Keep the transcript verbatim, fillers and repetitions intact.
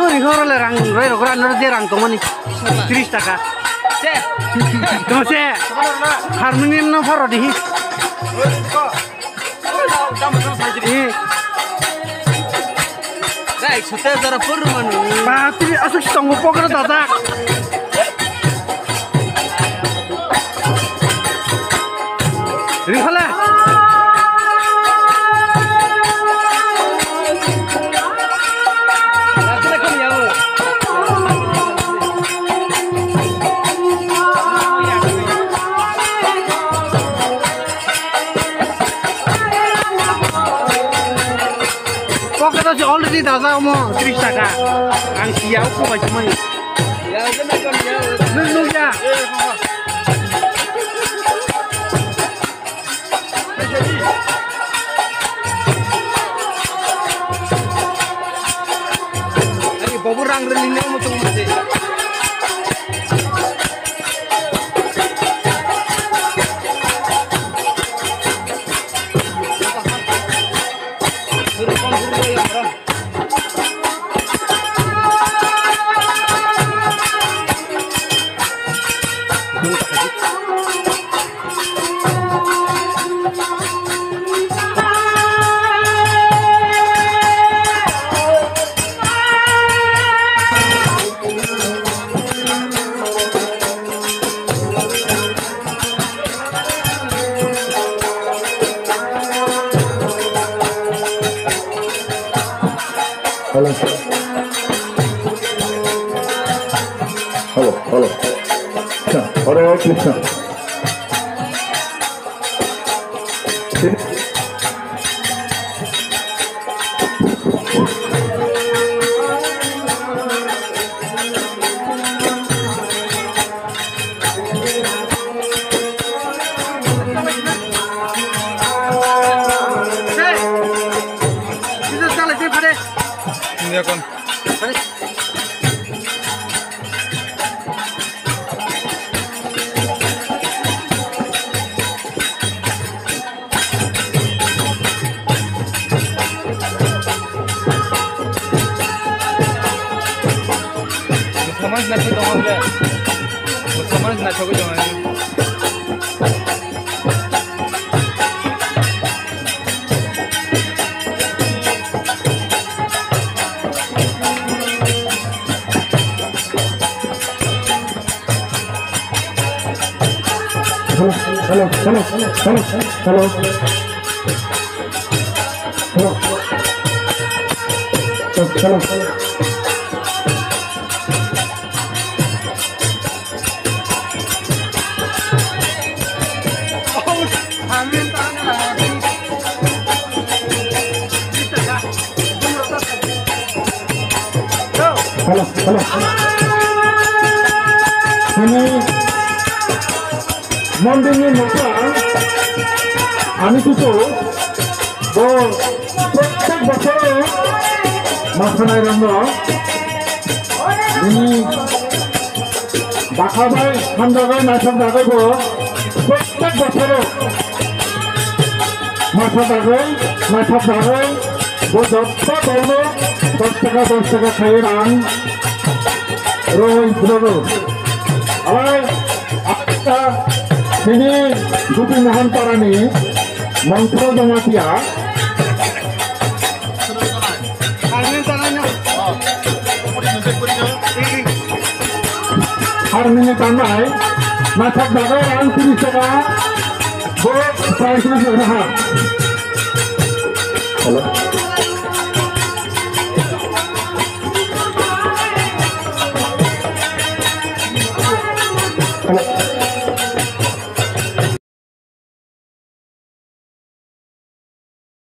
Ni horo le rang roi rok ran je rang tongmani. Tris taka. Che. Dose. Harmonium no pharo dihi. Eh. Dai, sute jara pur manu. Ba, tini asuk si tongo pokra dajak. Ringkhala. Pocket o se already dajak omo tris taka. Ang siya uko bai chumai. Nung nung ya. Ani babu rang rili ne mo tung mo se. Hello. Hello, hello. Krishna, Hare Krishna. Bwskango naithok tongo ble. Bwskango naithogwi tongo. Hello, hello, hello, hello, hello. Hello. Hello. Hello, hello. Ini mondirni mokang, ani kuchuk, bo prottek bochor masanairokno ini bwkha bai hamjagwi naithok jagwi bo prottek bochor masajagwi naithok jagwi bo jotto borok dos taka dos taka khaiwi rang rwi phuru. Alai akta sini Gopi Mohan Parani Mongthor Jamatia. Harmini tanai, naithok bagwi rang tris taka, bo price ni saka ha. Hello. Hello.